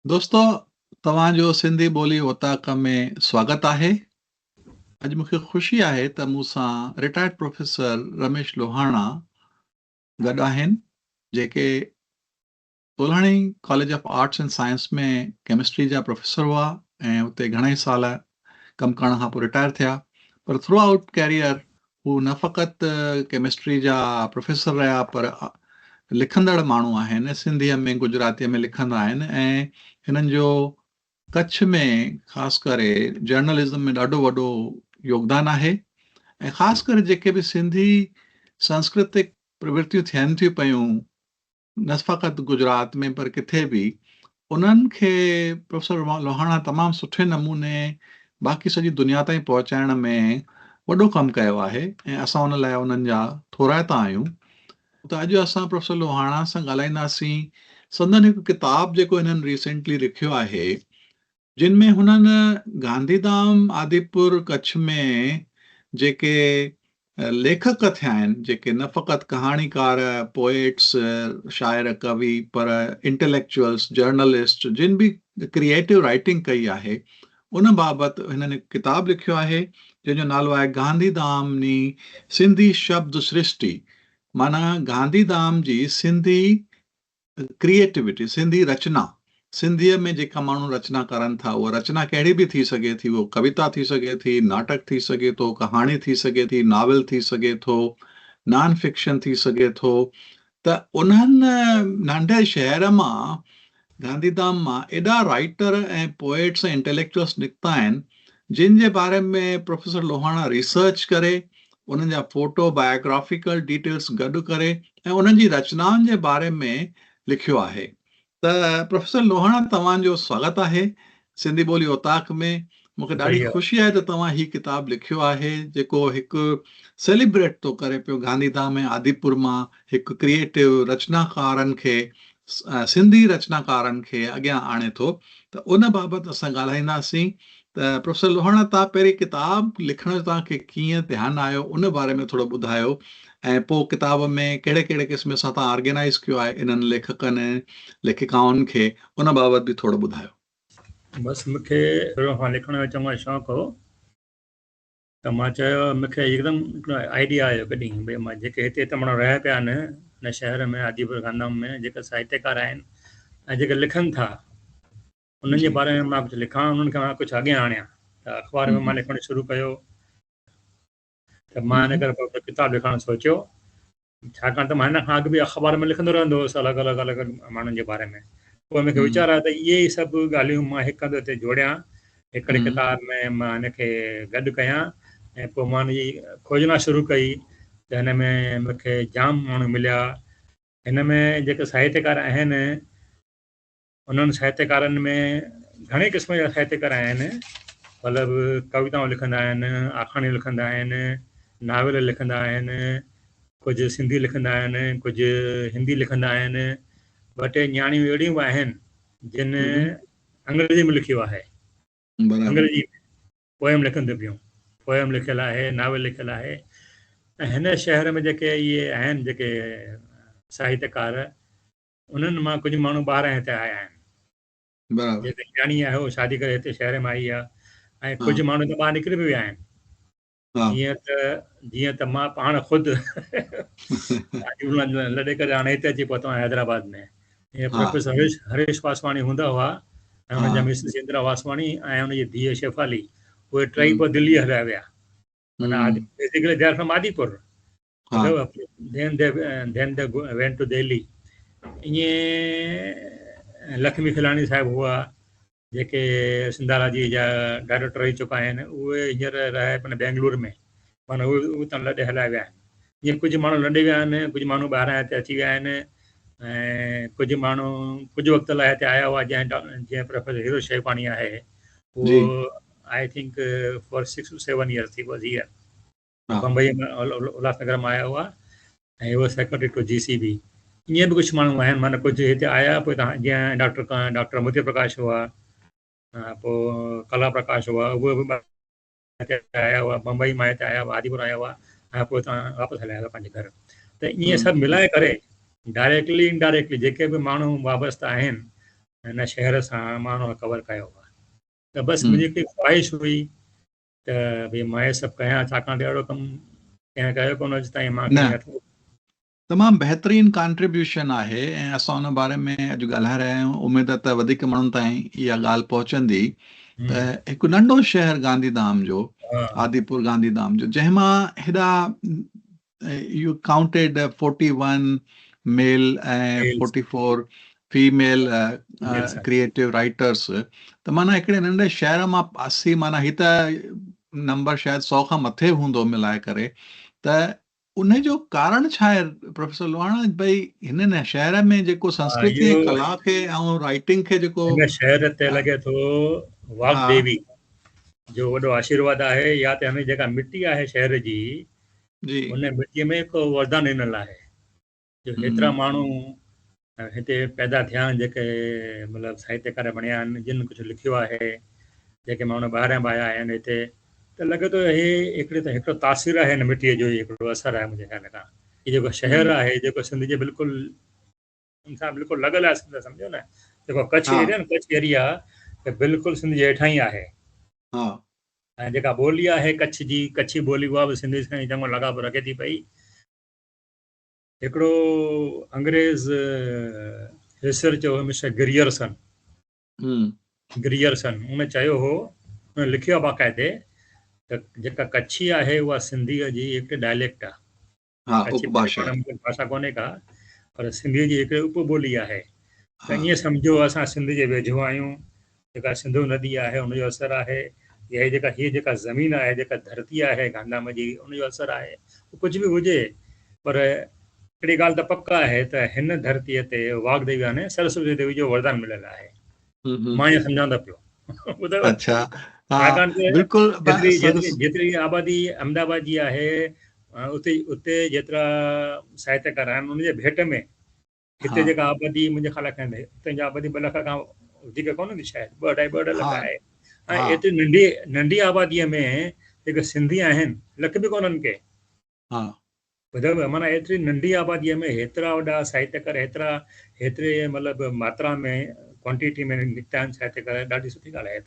دوستو توهان جو سنڌي ٻولي اوطاق ۾ سواگت آهي. اڄ مون کي خوشي آهي ته مون سان رٽائرڊ پروفيسر رميش لوهاڻا گڏ آهن جيڪي Tolani college of arts and science ۾ chemistry جا پروفيسر هئا ۽ اتي گهڻائي سال ڪم ڪرڻ کان پوء رٽائر ٿيا پر ٿرو آئوٽ ڪيريئر هو نه فقط ڪيمسٽري جا پروفيسر رهيا پر لکندڙ ماڻهو آهن، سنڌيء ۾ گجراتيء ۾ لکندا آهن ۽ هنن جو ڪڇ ۾ خاص ڪري جرنلزم ۾ ڏاڍو وڏو يوگدان آهي ۽ خاص ڪري جيڪي به سنڌي سانسڪرتڪ پرورتيون ٿين ٿيون پيون نه فقط گجرات ۾ پر ڪٿي به انهن کي پروفيسر لوهاڻا تمام سٺي نموني باقي سڄي دنيا تائين پهچائڻ ۾ وڏو ڪم ڪيو آهي ۽ اسان ان لاء انهن جا ٿورائتا آهيون ته اڄ اسان پروفيسر لوهاڻا سان ڳالهائينداسين سندن هڪ ڪتاب جيڪو هنن ريسينٽلي لکيو آهي جن ۾ هنن گانڌيڌام آديپور ڪڇ ۾ جيڪي ليکڪ ٿيا آهن، جيڪي نه فقط ڪهاڻيڪار، پوئٽس، شاعر، ڪوي پر انٽليڪچوئلس، جرنلسٽ جن به ڪريئيٽو رائيٽنگ ڪئي آهي، ان بابت هنن هڪ ڪتاب لکيو آهي، جنهن جو نالو آهي گانڌيڌام ني سنڌي شبد سرشٽي معنيٰ گانڌيڌام جي سنڌي ڪريئيٽوٽي، سنڌي رچنا، سنڌيء ۾ جيڪا ماڻهو رچنا ڪرن ٿا، اها رچنا ڪهڙي به ٿي سگهي ٿي، اهو ڪويتا ٿي سگهي ٿي، ناٽڪ ٿي سگهي ٿو، ڪهاڻي ٿي سگهي ٿي، ناول ٿي سگهي ٿو، نان فڪشن ٿي سگهي ٿو ته انهن ننڍي شهر مان گانڌيڌام مان ايڏا رائيٽر ۽ پوئٽس ۽ انٽيليڪچوئلس نڪتا آهن، جن جي باري ۾ پروفيسر لوهاڻا ريسرچ ڪري انهن جا فوٽو، بايوگرافيڪل ڊيٽيلز گڏ ڪري ۽ انهن جي رچنائن جي باري ۾ لکيو آهي ته پروفيسر لوهاڻا توهان جو سواگت آهي سنڌي ٻولي اوطاق ۾ مون کي ڏاڍي خوشي آهي ته توهان هي ڪتاب لکيو آهي جيڪو هڪ سيليبريٽ ٿو ڪري پيو گانڌيڌام ۽ آديپور مان هڪ ڪريئيٽو رچناڪارن کي سنڌي رچناڪارن کي اڳيان آڻي ٿو ته ان بابت اسان ڳالهائينداسين ته پروفيسر لوهاڻا توهان پهرين ڪتاب لکڻ جو توهان کي ڪيئن ڌيان آيو ان باري ۾ ٿورو ٻڌايو ۽ پوء ڪتاب ۾ ڪهڙي ڪهڙي قسم سان توهان آرگنائيز ڪيو آهي انهن ليکڪن ۽ ليکڪائن کي ان بابت به ٿورو ٻڌايو. بس مون کي شروع کان لکڻ جو چڱو شوق هو ته مان چيو مون کي هڪدم هڪڙو آئيڊيا آيو هڪ ڏينهن ڀئي مان جيڪي هتي هتي ماڻهو رهيا پيا آهن هن شهر ۾ آديپور گانڌام ۾ جيڪي ساهتيڪار آهن ۽ جيڪي لکن ٿا انهن جي باري ۾ مان ڪجهه لکان انهن کي مان ڪجهه اڳيان آڻيان ته اخبار ۾ مان لکڻ شروع ڪيو ته مان ان ڪري ڪتاب لکڻ سوچيو ڇاڪاڻ ته مان هن کان اڳ به اخبار ۾ لکندو رهندو هوس الڳ الڳ الڳ ماڻهن جي باري ۾ پوء مون کي ويچار آيو ته اهي ئي سڀ ڳالهيون مان هڪ هنڌ تي جوڙيان هڪڙي ڪتاب ۾ مان هن کي گڏ ڪيان ۽ پوء مان هن جي کوجنا شروع ڪئي ته هن ۾ مون کي جام ماڻهو مليا هن ۾ جيڪي ساهتيڪار آهن انهن ساهتيڪارن ۾ گهڻي قسم جا ساهتيڪار آهن، مطلب ڪويتائون لکندا آهن، آکاڻيون لکندا آهن، ناول لکندا آهن، ڪجهه سنڌي لکندا آهن، ڪجهه هندي لکندا آهن، ٻه ٽي نياڻيون اهڙيون به آهن جن انگريزي ۾ لکيو آهي، انگريزي ۾ پوئم لکن ٿيون پيون، پوئم لکيل آهي، ناول لکيل آهي ۽ هن شهر ۾ جيڪي اهي آهن جيڪي ساهتيڪار انهن مان ڪجهه ماڻهو ٻاهران هتي آيا آهن. برابر. جيڪي نياڻي آهي اهو شادي ڪري هتي شهر ۾ آئي آهي ۽ ڪجهه ماڻهو ته ٻاهر نڪري به ويا آهن. جيئن ته جيئن ته مان پاڻ خود لڏي ڪري هاڻي هتي اچي پهتو آهيان حيدرآباد ۾. جيئن پروفيسر هريش هريش واسواڻي هوندا هئا ۽ ان جا مسز اندرا واسواڻي ۽ ان جي ڌيء شيفالي اهي ٽئي پوء دلي هليا ويا. معنيٰ basically they are from Adipur. Then they then they went to Delhi. ائين لکمي کلاڻي صاحب هئا جيڪي سنڌالاجي جا ڊائريڪٽر رهي چڪا آهن اهي هينئر رهيا پن بينگلور ۾ معنيٰ اهي اتان لڏي هليا ويا آهن ائين ڪجهه ماڻهو لڏي ويا آهن ڪجهه ماڻهو ٻاهران هتي اچي ويا آهن ۽ ڪجهه ماڻهو ڪجهه وقت لاء هتي آيا هئا جنهن جنهن پروفيسر هيرو شيوڪاڻي آهي اهو I think for six to seven years he was here Bombay مان الهاس نگر مان آيا هئا ۽ هو سيڪريٽري ٽو جي سي بي ائين به ڪجهه ماڻهو آهن معنيٰ ڪجهه هتي آيا پوء تان جيئن ڊاڪٽر ڊاڪٽر موتي پرڪاش هئا پوء ڪلا پرڪاش هئا اهي به هتي آيا هئا بمبئي مان هتي آيا هئا آديپور آيا هئا ۽ پوء تان واپس هليا ويا پنهنجي گهر ته ائين سڀ ملائي ڪري ڊائريڪٽلي انڊائريڪٽلي جيڪي به ماڻهو وابسته آهن هن شهر سان مان ان کي ڪور ڪيو آهي ته بس منهنجي هڪڙي خواهش هئي ته ڀئي مان هي سڀ ڪيان ڇاڪاڻ ته اهڙو ڪم ڪنهن ڪيو ڪونه اڄ تائين مان ڪيان ٿو. تمام بهترين ڪانٽريبيوشن آهي ۽ اسان ان باري ۾ اڄ ڳالهائي رهيا آهيون اميد ته وڌيڪ ماڻهن تائين اها ڳالهه پهچندي ته هڪ ننڍو شهر گانڌي ڌام جو آديپور گانڌي ڌام جو جنهن مان هيڏا you counted 41 male ۽ 44 female creative writers ته معنيٰ هڪڙي ننڍي شهر مان 80 معنيٰ هي ته نمبر شايد 100 کان مٿي هوندو ملائي ڪري ته ان جو ڪارڻ ڇا آهي پروفيسر لوهاڻا ڀئي هن شهر ۾ جيڪو سنسڪرتي ۽ ڪلا کي ۽ رائٽنگ کي جيڪو هن شهر تي لڳي ٿو واگ ديوي جو وڏو آشيرواد آهي يا ته هن جيڪا مٽي آهي شهر جي جي ان مٽيء ۾ هڪ وردان ڏنل آهي جو هيترا ماڻهو هتي پيدا ٿيا آهن جيڪي مطلب ساهتيڪار بڻيا آهن جن ڪجهه لکيو آهي جيڪي ماڻهو ٻاهريان به آيا آهن هتي ته لڳي ٿو هي هڪڙي ته هڪڙو تاثير آهي هن مٽيء جو هڪڙو اثر آهي منهنجي خيال کان هي جيڪو شهر آهي جيڪو سنڌ جي بلڪل ان سان بلڪل لڳل آهي سنڌ سمجهو نه جيڪو ڪڇ ايريا نه ڪڇ ايريا ته بلڪل سنڌ جي هيٺان ئي آهي ها ۽ جيڪا ٻولي آهي ڪڇ جي ڪڇي ٻولي اها به سنڌي سان چڱو لاڳاپو رکي ٿي پئي هڪڙو انگريز ريسرچ هو مسٽر گريئرسن گريئرسن ان چيو هو ان لکيو آهي باقاعدي ته جيڪا ڪڇي آهي اها سنڌيء جي هڪ ڊائليڪٽ آهي ها اپڀاشا ڀاشا ڪونهي ڪا پر سنڌيء جي هڪڙي اپ ٻولي آهي ته ائين سمجهو اسان سنڌ جي ويجهو آهيون جيڪا سنڌو ندي آهي ان جو اثر آهي يا هي جيڪا هي جيڪا زمين آهي جيڪا ڌرتي آهي گانڌام جي ان جو اثر آهي ڪجهه به هجي پر هڪڙي ڳالهه ته پڪ آهي ته هن ڌرتيء تي واگ ديوي يعني سرسوتي ديوي جو وردان مليل آهي مان ائين سمجهان ٿو پيو. ٻڌو اڇا ها ڇاڪاڻ ته بلڪل جيتري جيتري جيتري آبادي احمد آباد جي آهي اتي اتي جيترا ساهتيڪار آهن ان جي ڀيٽ ۾ هتي جيڪا آبادي منهنجي خيال کان هتي جي آبادي 2 لک کان وڌيڪ ڪونه هوندي شايد 2 اڍائي 2 اڍائي لک آهي ۽ ايتري ننڍي ننڍي آبادي ۾ جيڪي سنڌي آهن لک به ڪونهن ڪي ها. ٻڌايو معنيٰ ايتري ننڍي آباديء ۾ هيترا وڏا ساهتيڪار هيترا هيتري مطلب ماترا ۾ ڪوانٽيٽي ۾ نڪتا آهن ساهتيڪار ڏاڍي سٺي ڳالهه آهي.